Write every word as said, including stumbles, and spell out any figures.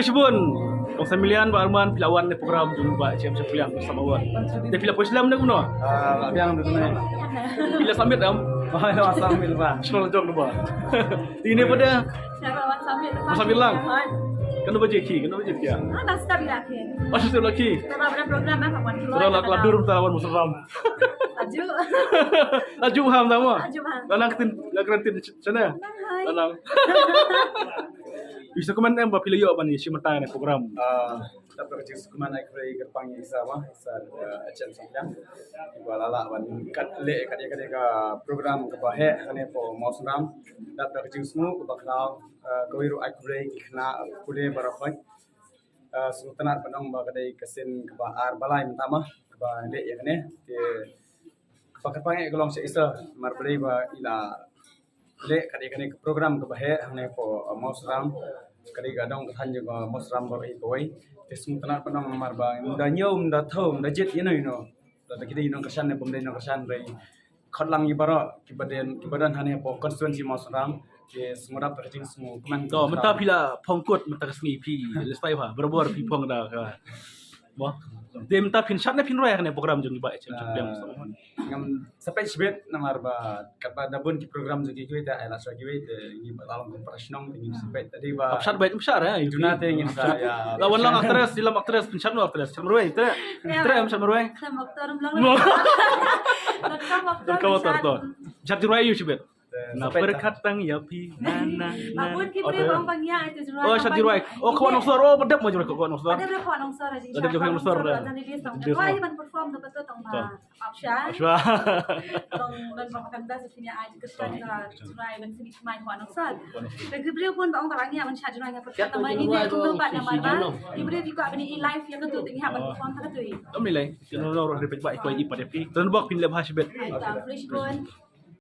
Shibun, kong Samilian, Bah Arman, phi la wan ne program jong Bah H M Shampliang, sama wan. Te phi la poi slem ne kumno? Ah, la biang tu ne. Phi la submit em? Oh, la submit ba. Shnong jong ba. Te ine pada? Siapa wan submit? Wan submit lang. Wan. Kano ba je ki? Kano ba je ki? Ah, dah stop dah ki. Oh, stop lagi. Kita pada program apa wan? Sudah lah kelandur, kita lawan musuh ram. Laju. Laju ham tama. Laju ham. Lanang tin, la kren tin sana. Lanang hai. Lanang. Isa kmen em ba phi la ïoh ban ïa shim bynta ne program. Ah, dap da ka jingsngewkmen ai khublei kyrpang ïa Isa ma, Isa, eh, H M Shampliang. Ba la lah ban kat leh kat ïa ka program kaba heh kane hapoh Mawsynram. Dap da ka jingsngew kaba khraw, eh, kawei ruh ai khublei ki khynnah pule baroh khoit. Eh, sngewtynnat ban ong ba ka dei ka sien kaba ar ba lai mynta ma kaba leh ïa kane. Te kaba kyrpang eh ka long sha Isa, namar balei ba i la leh kat ïa kane ka program kaba heh hangne hapoh, uh, Mawsynram. Ka dei ka dong ka thaiñ jong, uh, Mawsynram baroh hi kawei. Te sngewtynnat ban ong namar ba ym da ñiew, ym da thew, ym da jied ïano ïano. Da ki dei nongkyrshan ne bym dei nongkyrshan, hynrei khot lang ïa baroh kiba don, kiba don hangne hapoh constituency Mawsynram. Te sngewdap da ka jingsngewkmen. To mynta phi la phong kut mynta ka sngi phi lehse ba barabor phi phong da ka. Mo. Te mynta phin shad ne phin rwai ha kane program jong ki Bah H M Shampliang. Ngam sa peit shibit namar ba katba da bun ki program jong ki kiwei te ai lad shuwa kiwei te ngi ba la long kum para shnong te ngim sa peit. Te dei ba. Ap shad beit, ym shad eh. Duna te ngin sa ïa. La wan long actress, di lam actress, phin shad no actress. Shad marwei, te. Te ym shad marwei. Khlem aktor ym long. Mo. Donkam aktor. Donkam aktor to. Shad jingrwai ïa u shibit. Na pyrkhat tang ïa phi. Na na na. Ba bun ki briew ba ong ba ngi ïa ai te jingrwai. Oh, shad jingrwai. Oh, khawai nongsor. Oh, ba dep mo jingrwai khawai nongsor. Ba dep khawai nongsor. Ba dep khawai nongsor. Jingrwai ban perform da betul tang ba. Apsha. Apsha. Tang ban ba kan da sini ai te shad jingrwai ban sini mai khawai nongsor. Ba ki briew bun ba ong ba ngi ïa ban shad jingrwai nga pyrkhat tang ba ngi ne kumno ba namar ba ki briew ki kwah ban i live ïa katu te ngi hap ban perform katu. Kami lai. Kino no roh repet ba i kwah i pat ïa phi. Tang bok phin leh bha shibit. Tang, please bun.